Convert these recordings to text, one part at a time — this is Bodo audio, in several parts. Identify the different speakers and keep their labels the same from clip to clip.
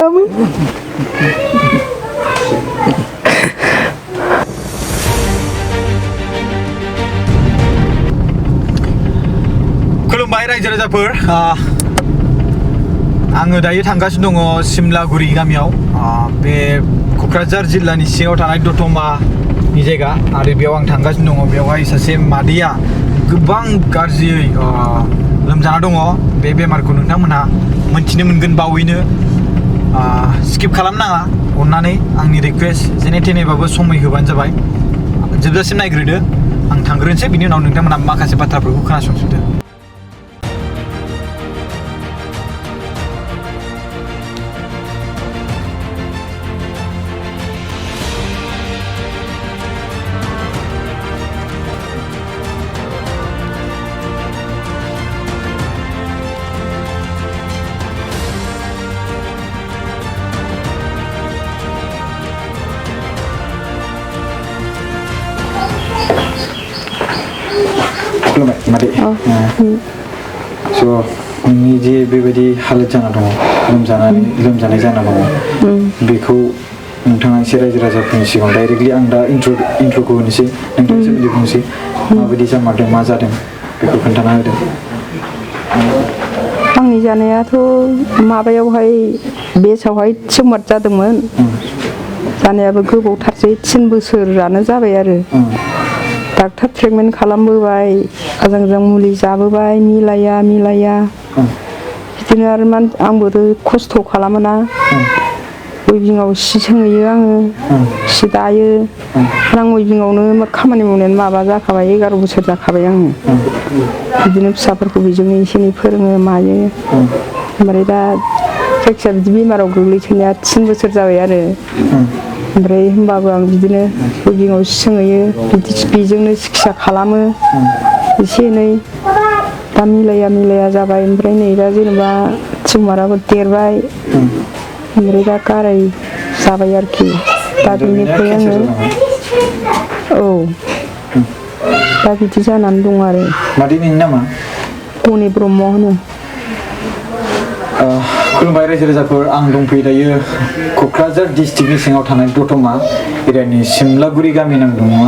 Speaker 1: खुलुमबाय रायजो राजाफोर आङो दायो थांगासिनो दङ सिमलागुरि गामियाव बे क'क्राझार जिल्लानि सिङाव थानाय दतमानि जायगा आरो बेयाव आं थांगासिनो दङ बेवहाय सासे मादैया गोबां गाज्रियै लोमजाना दङ बे बेमारखौ नोंथांमोनहा मोनथिनो मोनगोन बावैनो स्किप खालामनाङा अननानै आंनि रिक्वेस्ट जेने थेनेबाबो समय होबानो जाबाय जोबजासिम नायग्रोदो आं थांग्रोनोसै बिनि उनाव नोंथांमोनहा माखासे बाथ्राफोरखौ खोनासंजोबदो Mari, so ini je berbeda halat jana dong, loomजानाय jana dong. Beku नोंथाङा एसे रायजो राजाफोरनि सिगाङाव डाइरेक्टलि आं दा इन्ट्र'खौ होनोसै नोंथांनि सोमोन्दै बुंनोसै माबायदि जामारदों मा जादों बेखौ खोन्थाना होदो
Speaker 2: आंनि जानायाथ' माबायावहाय बेसावहाय टिउमार जादोंमोन जानायाबो गोबावथारसै 3 बोसोरानो जाबाय आरो डाक्टार ट्रिटमेन्ट खालामबोबाय आजां मुलि जाबोबाय मिलाया बिदिनो आरो आंबो खस्थ' खालामोना उइभिंआव सि सोंहैयो आङो सि दायो आं उइभिंआवनो खामानि मावनायानो माबा जाखाबाय 11 बोसोर जाखाबाय आङो बिदिनो फिसाफोरखौ बेजोंनो एसे एनै फोरोङो मायो ओमफ्राय दा जायखिजाया बिदि बेमाराव गोग्लैसोनाया 3 बोसोर जाबाय आरो ओमफ्राय होमबाबो आं बिदिनो उइभिंआव सि सोंहैयो बेजोंनो सिकित्सा खालामो एसे एनै दा मिलाया जाबाय ओमफ्राय नै दा जेनेबा टिउमाराबो देरबाय ओमफ्राय दा गाराय जाबाय आरोखि दा बेनिफ्राय आङो दा बिदि जानानै दं आरो
Speaker 1: मादैनि नामा
Speaker 2: गनि ब्रह्म होनो
Speaker 1: खुलुमबाय रायजो राजाफोर आं दंफैयो दायो क'क्राझार डिस्ट्रिक्टनि सिङाव थानाय दतमा एरियानि सिमलागुरि गामि नांदों नङा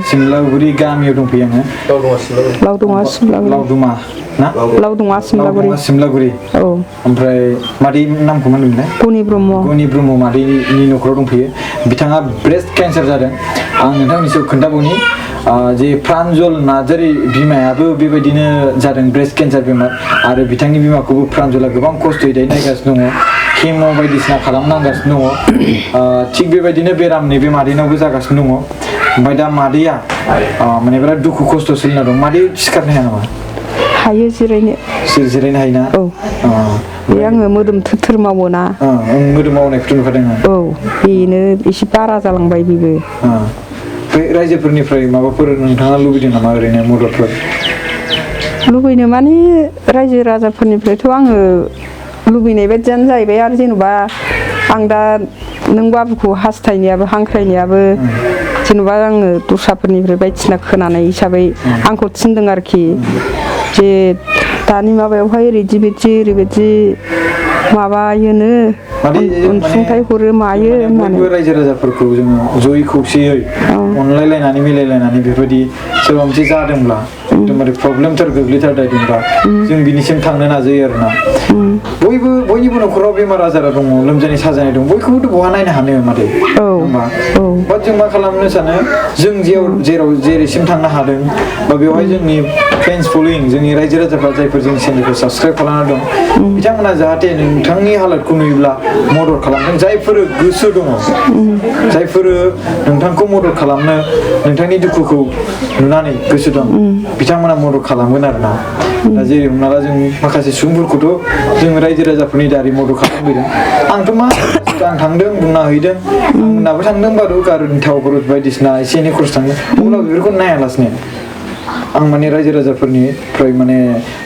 Speaker 1: सिमलागुरि गामियाव दंफैयो आङो लावदुमा सिमलागुरि ओमफ्राय मादै नामखौ मा होनदोंमोनलाय गनि ब्रह्म मादैनि न'खराव दंफैयो बिथाङा ब्रेस्ट केन्सार जादों आं नोंथांनि सायाव खोन्थाबावनि जे प्रान्जल नार्जारि बिमायाबो बेबायदिनो जादों ब्रेस्ट केन्सार बेमार आरो बिथांनि बिमाखौबो प्रान्जला गोबां खस्थ'यै दायो नायगासिनो दङ केम' बायदिसिना खालामनांगासिनो दङ थिग बेबायदिनो बेराम नैबे मादैनावबो जागासिनो दङ ओमफ्राय दा मादैया माने बिराद दुखु खस्थ' सोलिना दं मादै सिखारनो हाया नामा
Speaker 2: हायो जिरायनो
Speaker 1: हायोना
Speaker 2: बे आङो मोदोम थोर मावोना
Speaker 1: मोदोम मावनायखौथ' नुखादों
Speaker 2: बेनो एसे बारा जालांबाय बेबो
Speaker 1: बे रायजोफोरनिफ्राय माबाफोर नोंथाङा लुबैदों नामा ओरैनो मददफोर
Speaker 2: लुबैनो माने रायजो राजाफोरनिफ्रायथ' आङो लुबैनाय बायदियानो जाहैबाय आरो जेनेबा आं दा नों बाबुखौ हास्थायनायाबो हांख्रायनायाबो जेनेबा आङो दस्राफोरनिफ्राय बायदिसिना खोनानाय हिसाबै आंखौ थिनदों आरोखि जे दानि माबायावहाय ओरैबायदि माबायोनो अनसुंथाइ हरो मायो होननानै
Speaker 1: रायजो राजाफोरखौ जोङो जयै खौसेयै अनलायलायनानै मिलायलायनानै बेबायदि सोरबा मोनसे जादोंब्ला एकदमबारे प्रब्लेमथार गोग्लैथारदोंब्ला जों बिनिसिम थांनो नाजायो आरोना बयनिबो न'खराव बेमार आजारा दङ लोमजानाय साजानाय दं बयखौबोथ' बहा नायनो हानो मादै होमबा जों मा खालामनो सानो जों जेराव जेरैसिम थांनो हादों बा बेवहाय जोंनि फेन्स फलोयिं जोंनि रायजो राजाफ्रा जायफोर जोंनि चेनेलखौ साबस्क्राइब खालामना दं बिथांमोना जाहाथे नोंथांनि हालोदखौ नुयोब्ला मदद खालामदों जायफोर गोसो दङ जायफोर नोंथांखौ मदद खालामनो नोंथांनि दुखुखौ नुनानै गोसो दं बिथांमोना मदद खालामगोन आरोना दा जेरै हमना ला जों माखासे सुबुंफोरखौथ' जों रायजो राजाफोरनि दारै मदद खालामफैदों आंथ' मा आं थांदों बुंना हैदों आंनाबो थांदों बारु गारिनि थाव खरस बायदिसिना एसे एनै खरस थांदों अब्लाबो बेफोरखौ नायालासिनो आं माने रायजो राजाफोरनिफ्राय माने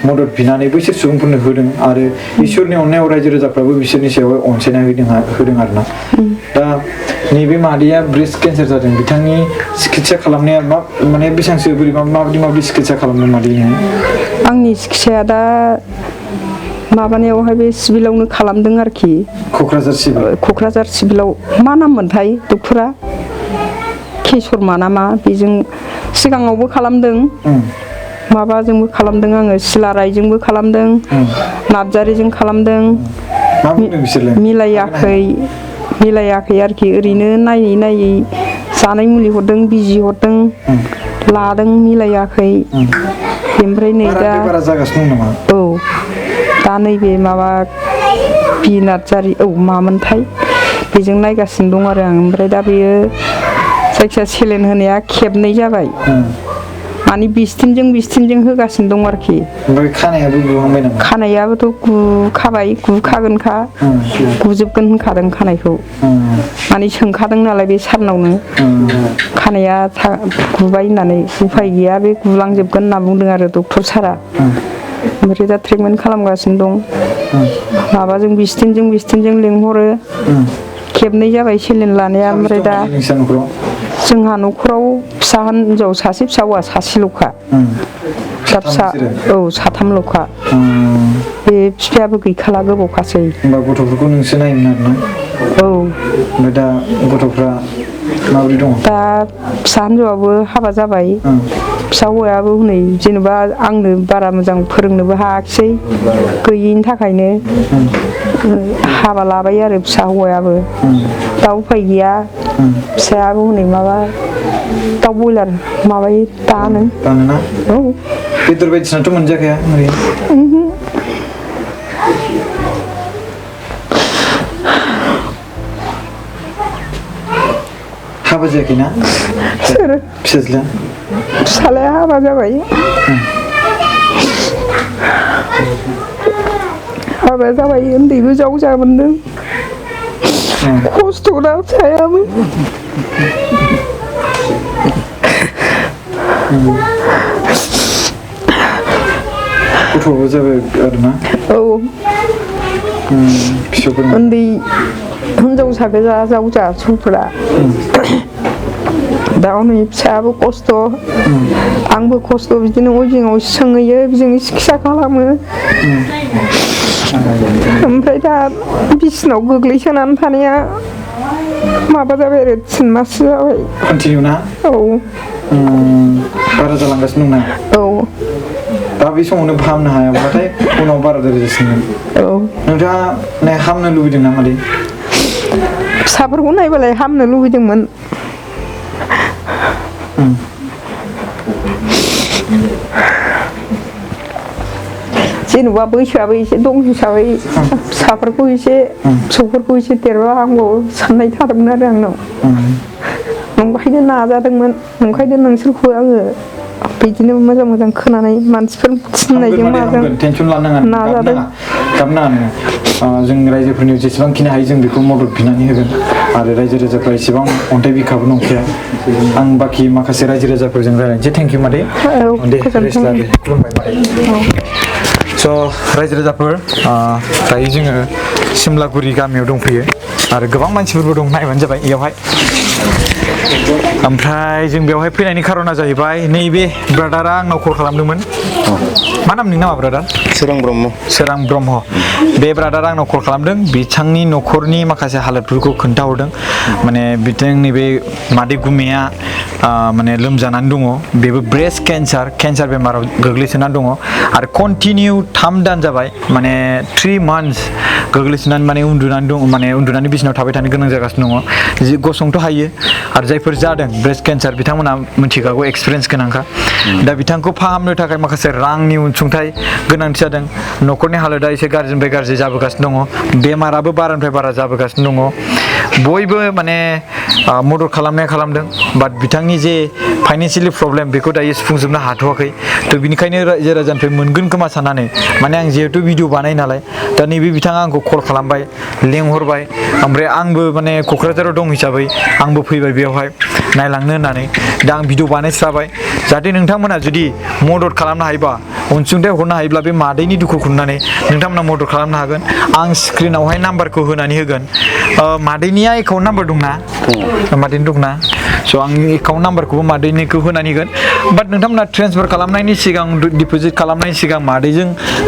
Speaker 1: मदद बिनानै बैसोर सुबुंफोरनो होदों आरो इसोरनि अननायाव रायजो राजाफ्राबो बिसोरनि सायाव अनसायना होदों आरोना दा नैबे मादैया ब्रेस्ट केन्सार जादों बिथांनि सिकित्सा खालामनाया माने बेसेबांसो बोरैबा माबायदि सिकित्सा खालामदों मादैनो
Speaker 2: आंनि सिकित्साया दा माबानायावहाय बे सिभिलावनो खालामदों आरोखि
Speaker 1: क'क्राझार सिभिल
Speaker 2: क'क्राझार सिभिलाव मा नाम मोनथाय डक्टरा केसरमा नामा बेजों सिगाङावबो खालामदों माबाजोंबो खालामदों आङो सिलारायजोंबो खालामदों नार्जारिजों खालामदों
Speaker 1: मा बुंदों बिसोरलाय
Speaker 2: मिलायाखै आरोखि ओरैनो नायै नायै जानाय मुलि हरदों बिजि हरदों लादों मिलायाखै ओमफ्राय नै दा
Speaker 1: बारा जागासिनो दं नामा
Speaker 2: औ दा नैबे माबा बि नार्जारि मामोनथाय बेजों नायगासिनो दं आरो आं ओमफ्राय दा बेयो जायखिया सेलेन होनाया खेबनै जाबाय माने बिस्थिनजों होगासिनो दं आरोखि
Speaker 1: ओमफ्राय खानायाबो गुहांबाय नामा
Speaker 2: खानायाबोथ' गुखागोनखा गुजोबगोन होनखादों खानायखौ माने सोंखादों नालाय बे सारनावनो खानाया गुबाय होननानै उफाय गैया बे गुलांजोबगोन होनना बुंदों आरो डक्टर सारा ओमफ्राय दा ट्रिटमेन्ट खालामगासिनो दं माबाजों बिस्थिनजों लेंहरो खेबनै जाबाय सेलेन लानाया ओमफ्राय दा जोंहा न'खराव फिसा हिनजाव सासे फिसा हौवा सासेल'खा फिसा साथामल'खा बे बिफायाबो गैखाला गोबावखासै
Speaker 1: होमबा गथ'फोरखौ नोंसो नायोमोन आरोना ओमफ्राय दा गथ'फ्रा माबोरै दङ
Speaker 2: दा फिसा हिनजावाबो हाबा जाबाय फिसा हौवायाबो हनै जेनेबा आंनो बारा मोजां फोरोंनोबो हायाखिसै गैयिनि थाखायनो हाबा लाबाय आरो फिसा हौवायाबो दा उफाय गैया फिसायाबो हनै माबा दाउ बयलार माबायो दानोना
Speaker 1: औ बेदर बायदिसिनाथ' मोनजाखाया हाबा जायाखैना
Speaker 2: सोर
Speaker 1: फिसाज्लाया
Speaker 2: हाबा जाबाय उन्दैबो जावजा मोनदों खस्थ'ना फिसायाबो
Speaker 1: गथ'बो जाबाय आरोना
Speaker 2: औ उन्दै हिनजावसा गोजा जावजा फिसौफोरा दा हनै फिसायाबो खस्थ' आंबो खस्थ' बिदिनो अयभिङाव सोंहैयो बिजोंनो सिकित्सा खालामो ओमफ्राय दा बिसिनाव गोग्लैसोनानै थानाया माबा जाबाय आरो 3 माससो जाबाय
Speaker 1: कन्टिनिउ ना
Speaker 2: औ
Speaker 1: बारा जालांगासिनो दंना
Speaker 2: औ
Speaker 1: दा बे समावनो फाहामनो हायाब्लाथाय उनाव बाराद्राय जासिगोन
Speaker 2: औ
Speaker 1: नोंथाङा हामनो लुबैदों ना मादै
Speaker 2: फिसाफोरखौ नायबालाय हामनो लुबैदोंमोन जेनेबा बैसोआबो एसे दं हिसाबै फिसाफोरखौ एसे फिसौफोरखौ एसे देरबा हामगौ साननाय थादोंमोन आरो आंनाव नंखायनो नाजादोंमोन नंखायनो नोंसोरखौ आङो बिदिनो मोजां खोनानाय मानसिफोर थिननायजों माजों
Speaker 1: टेनसन लानाङा
Speaker 2: नाजादों
Speaker 1: गाबनाङा नोङो जों रायजोफोरनि जेसेबांखिनि हायो जों बेखौ मदद बिनानै होगोन आरो रायजो राजाफ्रा एसेबां अन्थाइ बिखाबो नंखाया आं बाखि माखासे रायजो राजाफोरजों रायलायनोसै थेंक इउ मादै दे रेस्ट लादो खुलुमबाय मादै स' रायजो राजाफोर दायो जोङो सिमलागुरि गामियाव दंफैयो आरो गोबां मानसिफोरबो दं नायबानो जाबाय बेयावहाय ओमफ्राय जों बेवहाय फैनायनि खारना जाहैबाय नैबे ब्रादारा आंनाव कल खालामदोंमोन मा नाम नोंनि नामा ब्रादार सोरां ब्रह्म बे ब्रादारा आंनाव कल खालामदों बिथांनि न'खरनि माखासे हालोदफोरखौ खोन्थाहरदों माने बिथांनि बे मादै गुमैया माने लोमजानानै दङ बेबो ब्रेस्ट केन्सार बेमाराव गोग्लैसोनानै दङ आरो कन्टिनिउ 3 दान जाबाय माने 3 मान्थस गोग्लैसोनानै माने उन्दुनानै बिसिनाव थाबाय थानो गोनां जागासिनो दङ गसंथ' हायो आरो जायफोर जादों ब्रेस्ट केन्सार बिथांमोना मिथिखागौ एक्सपिरियेन्स गोनांखा दा बिथांखौ फाहामनो थाखाय माखासे रांनि अनसुंथाइ गोनांथि जादों न'खरनि हालोदा एसे गाज्रिनिफ्राय गाज्रि जाबोगासिनो दङ बेमाराबो बारानिफ्राय बारा जाबोगासिनो दङ बयबो माने मदद खालामदों बाट बिथांनि जे फाइनान्सियेलि प्रब्लेम बेखौ दायो सुफुंजोबनो हाथ'वाखै थ' बिनिखायनो रायजो राजानिफ्राय मोनगोन खोमा साननानै माने आं जिहेथु भिडिअ बानाय नालाय दा नैबे बिथाङा आंखौ कल खालामबाय लेंहरबाय ओमफ्राय आंबो माने क'क्राझाराव दं हिसाबै आंबो फैबाय बेयावहाय नायलांनो होननानै दा आं भिडिअ बानायस्राबाय जाहाथे नोंथांमोना जुदि मदद खालामनो हायोबा अनसुंथाइ हरनो हायोब्ला बे मादैनि दुखुखौ नुनानै नोंथांमोना मदद खालामनो हागोन आं स्क्रिनावहाय नाम्बारखौ होनानै होगोन मादैनिया एकाउन्ट नाम्बार दंना मादैनि दंना स' आं एकाउन्ट नाम्बारखौबो मादैनिखौ होनानै होगोन बाट नोंथांमोना ट्रेन्सफार खालामनायनि सिगां डिप'जिट खालामनायनि सिगां मादैजों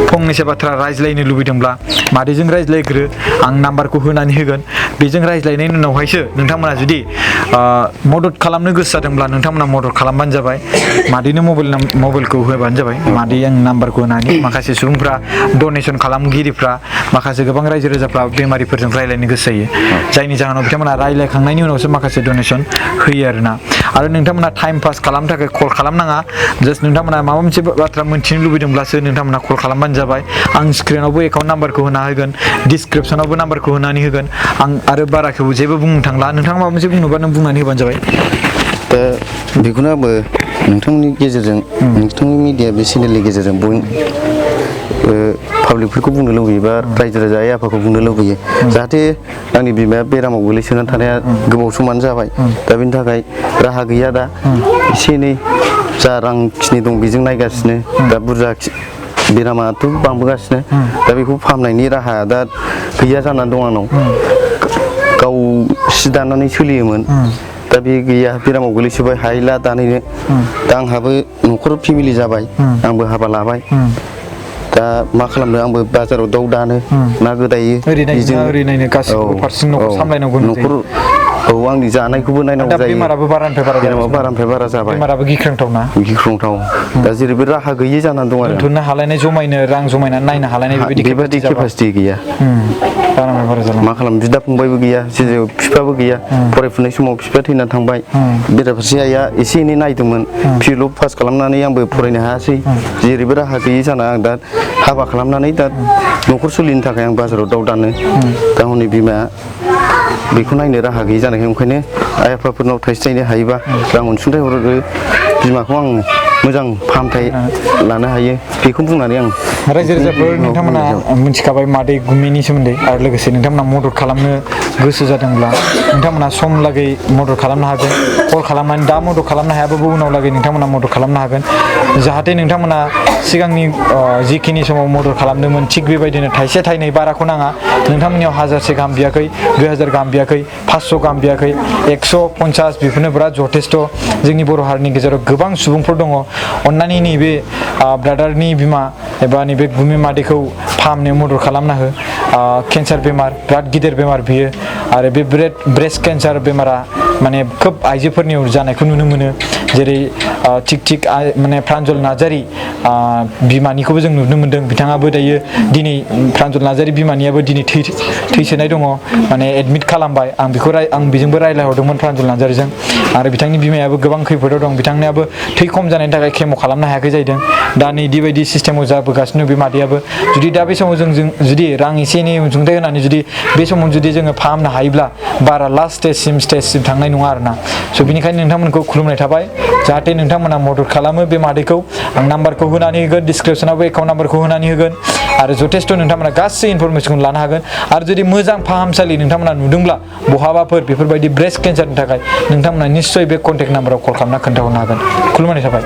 Speaker 1: फंनैसो बाथ्रा रायज्लायनो लुबैदोंब्ला मादैजों रायज्लायग्रो आं नाम्बारखौ होनानै होगोन बेजों रायज्लायनायनि उनावहायसो नोंथांमोना जुदि मदद खालामनो गोसो जादोंब्ला नोंथांमोना मदद खालामबानो जाबाय मादैनो मबाइलखौ होबानो जाबाय मादै आं नाम्बारखौ होनानै माखासे सुबुंफ्रा डनेसन खालामगिरिफ्रा माखासे गोबां रायजो राजाफ्रा बेमारिफोरजों रायज्लायनो गोसो जायो जायनि जाहोनाव बिथांमोना रायज्लायखांनायनि उनावसो माखासे डनेसन होयो आरोना आरो नोंथांमोना टाइम पास खालामनो थाखाय कल खालामनाङा जास्ट नोंथांमोना माबा मोनसे बाथ्रा मोन्थिनो लुबैदोंब्लासो नोंथांमोना कल खालामबानो जाबाय आं स्क्रिनावबो एकाउन्ट नाम्बारखौ होना होगोन डिसक्रिपसनावबो नाम्बारखौ होनानै होगोन आं आरो बाराखौ जेबो बुंनो थांला नोंथाङा माबा मोनसे बुंनोबा नों बुंनानै होबानो जाबाय
Speaker 3: दा बेखौनो आंबो नोंथांनि गेजेरजों नोंथांनि मिडिया बे चेनेलनि गेजेरजों पाब्लिकफोरखौ बुंनो लुबैयो बा रायजो राजा आइ आफाखौ बुंनो लुबैयो जाहाथे आंनि बिमाया बेरामाव गोलैसोनानै थानाया गोबाव समानो जाबाय दा बेनि थाखाय राहा गैया दा एसे एनै जा रांखिनि दं बेजों नायगासिनो दा बुरजा बेरामाथ' बांबोगासिनो दा बेखौ फाहामनायनि राहा दा गैया जानानै दं आंनाव गाव सि दानानै सोलियोमोन दा बे गैया बेरामाव गोलैसोबाय हायला दानैनो दा आंहाबो न'खर फेमिलि जाबाय आंबो हाबा लाबाय दा मा खालामनो आंबो बाजाराव दाउ दानो ना गोदायो
Speaker 1: ओरैनो गासिबो फारसेथिं न'खर सामलायनांगौ
Speaker 3: न'खर औ आंनि जानायखौबो नायनांगौ जायो
Speaker 1: बेमाराबो
Speaker 3: बारानिफ्राय बारा जाबाय
Speaker 1: बेमाराबो गिख्रंथाव
Speaker 3: दा जेरैबो राहा गैयै जानानै दं आरो
Speaker 1: दोनथुमनो हालायनाय जमायनो रां जमायनानै नायनो हालायनाय
Speaker 3: बेबायदि केपासिटि गैया मा खालाम बिदा फंबायबो गैया जेराव बिफाबो गैया फरायफुनाय समाव बिफाया थैनानै थांबाय बेराफारसे आइया एसे एनै नायदोंमोन पिएलअ पास खालामनानै आंबो फरायनो हायासै जेरैबो राहा गैयै जाना आं दा हाबा खालामनानै दा न'खर सोलिनो थाखाय आं बाजाराव दाउ दानो दा हनै बिमाया बेखौ नायनो राहा गैयै जानायखाय ओंखायनो आइ आफाफोरनाव थाइसे थाइनै हायोबा रां अनसुंथाइ हरो बिमाखौ आं मोजां फाहामथाय लानो हायो बेखौ बुंनानै आं
Speaker 1: रायजो राजाफोर नोंथांमोना मिथिखाबाय मादै गुमिनि सोमोन्दै आरो लोगोसे नोंथांमोना मदद खालामनो गोसो जादोंब्ला नोंथांमोना सम लागै मदद खालामनो हागोन कल खालामनानै दा मदद खालामनो हायाबाबो उनाव लागै नोंथांमोना मदद खालामनो हागोन जाहाथे नोंथांमोना सिगांनि जिखिनि समाव मदद खालामदोंमोन थिग बेबायदिनो थाइसे थाइनै बाराखौ नाङा नोंथांमोननियाव 1000 गाहाम बियाखै 2000 गाहाम बियाखै 500 गाहाम बियाखै 150 बेफोरनो बिराद जथेस्थ' जोंनि बर' हारिनि गेजेराव गोबां सुबुंफोर दङ अन्नानै नैबे ब्रादारनि बिमा एबा नैबे गुमि मादैखौ फाहामनायाव मदद खालामना हो केन्सार बेमार बिराद गिदिर बेमार बियो आरो बे ब्रेस्ट केन्सार बेमारा माने खोब आइजोफोरनियाव जानायखौ नुनो मोनो जेरै थिक माने प्रान्जल नार्जारी बिमानिखौबो जों नुनो मोन्दों बिथाङाबो दायो दिनै प्रान्जल नार्जारी बिमानियाबो दिनै थैसोनाय दङ माने एडमिट खालामबाय आं बेजोंबो रायज्लायहरदोंमोन प्रान्जल नार्जारीजों आरो बिथांनि बिमायाबो गोबां खैफोदाव दं बिथांनियाबो थै खम जानायनि थाखाय केम' खालामनो हायाखै जाहैदों दा नै बेबायदि सिस्टेमाव जाबोगासिनो बे मादैयाबो जुदि दा बे समाव जों जुदि रां एसे एनै अनसुंथाइ होनानै जुदि बे समाव जुदि जोङो फाहामनो हायोब्ला बारा लास्ट स्टेजसिम थांनाय नङा आरोना स' बेनिखायनो नोंथांमोनखौ खुलुमनाय थाबाय जाहाथे नोंथांमोना मदद खालामो बे मादैखौ आं नाम्बारखौ होनानै होगोन डिसक्रिपसनावबो एकाउन्ट नाम्बारखौ होनानै होगोन आरो जथेस्थ' नोंथांमोना गासै इनफरमेसनखौ लानो हागोन आरो जुदि मोजां फाहामसालि नोंथांमोना नुदोंब्ला बहाबाफोर बेफोरबायदि ब्रेस्ट केन्सारनि थाखाय नोंथांमोना निस्सय बे कन्टेक्ट नाम्बाराव कल खालामना खोन्थाहरनो हागोन खुलुमनाय थाबाय